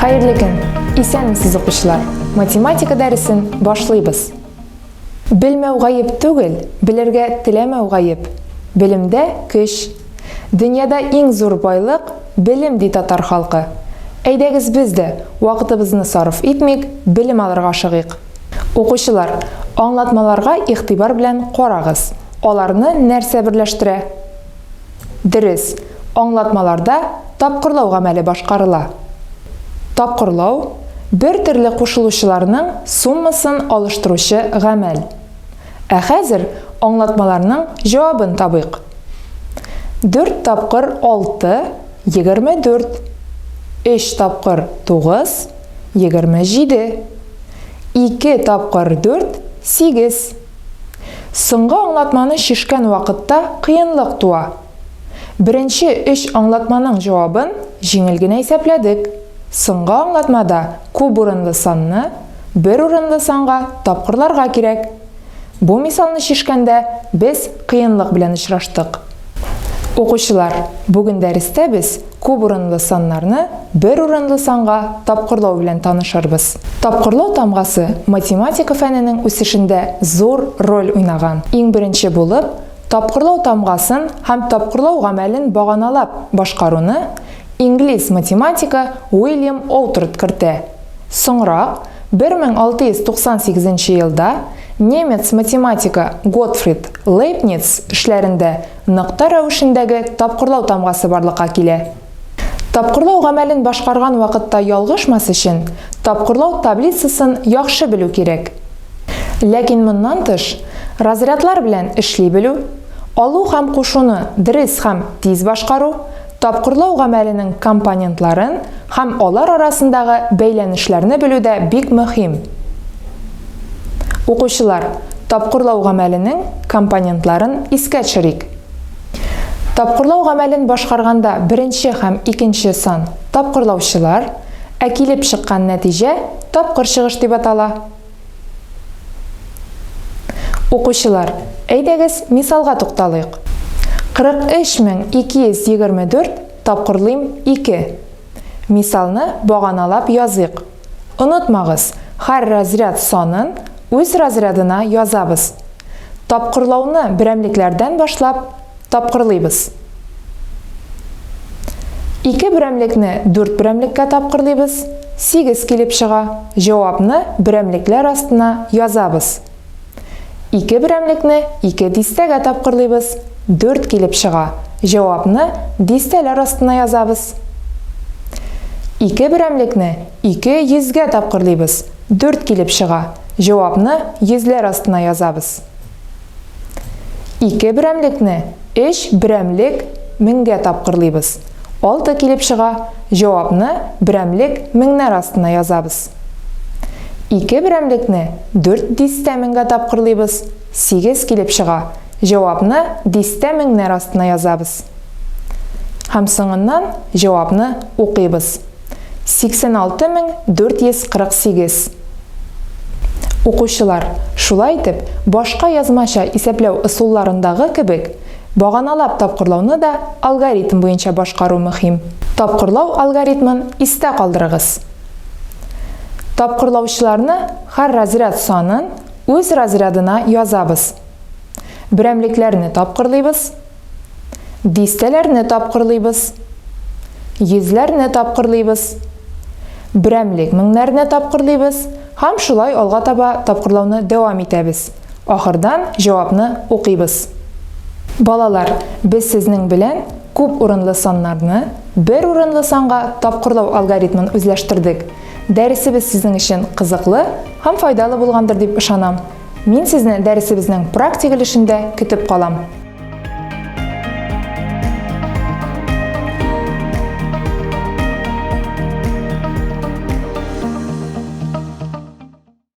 Хәерле көн! Исәнмесез, укучылар! Математика дәресен башлыйбыз. Белмәү гаеп түгел, белергә теләмәү гаеп. Белемдә көч. Дөньяда иң зур байлык, белем, ди татар халкы. Әйдәгез без дә, вакытыбызны сарыф итмик, белем алырга ашыгыйк. Укучылар, аңлатмаларга игътибар белән карагыз. Аларны нәрсә берләштерә? Дөрес, аңлатмаларда тапкырлау гамәле башкарыла. Тапкырлау, бер төрле кушылучыларның суммасын алыштыручы гамәл. Ә хәзер аңлатмаларның җавабын табыйк. Дүрт тапкыр алты, 24. Өч тапкыр тугыз, 27. Ике тапкыр дүрт, сигез. Соңгы аңлатманы чишкән вакытта кыенлык туа. Беренче өч аңлатманың җавабын җиңел генә исәпләдек. Соңгы аңлатмада күп урынлы санны бер урынлы санга тапкырларга кирәк. Бу мисалны чишкәндә без кыенлык белән очраштык. Укучылар, бүген дәрестә без күп урынлы саннарны бер урынлы санга тапкырлау белән танышырбыз. Тапкырлау тамгасы математика фәненең үсешендә зур роль уйнаган. Иң беренче булып, тапкырлау тамгасын һәм тапкырлау гамәлен баганалап башкаруны инглиз математигы Уильям Оутред кертә. Соңрак, 1698 елда немец математигы Готфрид Лейбниц эшләрендә нокта рәвешендәге тапкырлау тамгасы барлыкка килә. Тапкырлау гамәлен башкарган вакытта ялгышмас өчен, тапкырлау таблицасын яхшы белү кирәк. Ләкин моннан тыш, разрядлар белән эшли белү, алу һәм кушуны дөрес һәм тиз башкару, тапкырлау гамәленең компонентларын һәм алар арасындагы бәйләнешләрне белү дә бик мөһим. Укучылар, тапкырлау гамәленең компонентларын искә төшерик. Тапкырлау гамәлен башкарганда беренче һәм икенче сан тапкырлаучылар, ә килеп чыккан нәтиҗә тапкыр чыгыш дип атала. Укучылар, әйдәгез мисалга тукталыйк. 43224 тапкырлыйм 2. Мисалны баганалап языйк. Онытмагыз, һәр разряд санын үз разрядына язабыз. Тапкырлауны берәмлекләрдән башлап тапкырлыйбыз. Ике берәмлекне дүрт берәмлеккә тапкырлыйбыз, сигез килеп чыга. Җавапны берәмлекләр астына язабыз. Ике берәмлекне ике дистәгә тапкырлыйбыз, дүрт килеп чыга. Җавапны дистәләр астына язабыз. Ике берәмлекне ике йөзгә тапкырлыйбыз, дүрт килеп чыга. Җавапны йөзләр астына язабыз. Ике берәмлекне өч берәмлек меңгә тапкырлыйбыз. Алты килеп чыга. Җавапны берәмлек меңнәр астына язабыз. Ике берәмлекне дүрт дистә меңгә тапкырлыйбыз. Сигез килеп чыга. Җавапны дистә меңнәр астына язабыз. Һәм соңыннан җавапны укыйбыз. 86448. Укучылар, шулай итеп, башка язмача исәпләү ысулларындагы кебек, баганалап тапкырлауны да алгоритм буенча башкару мөһим. Тапкырлау алгоритмын истә калдырыгыз. Тапкырлаучыларны һәр разряд санын үз разрядына язабыз. Берәмлекләрне тапкырлыйбыз. Дистәләрне тапкырлыйбыз. Йөзләрне тапкырлыйбыз. Берәмлек меңнәрне тапкырлыйбыз һәм шулай алга таба тапкырлауны дәвам итәбез. Ахырдан җавапны укыйбыз. Балалар, без сезнең белән күп урынлы саннарны бер урынлы санга тапкырлау алгоритмын үзләштердек. Дәресебез сезнең өчен кызыклы һәм файдалы булгандыр дип ышанам. Мин сезне дәресебезнең практик өлешендә көтеп калам.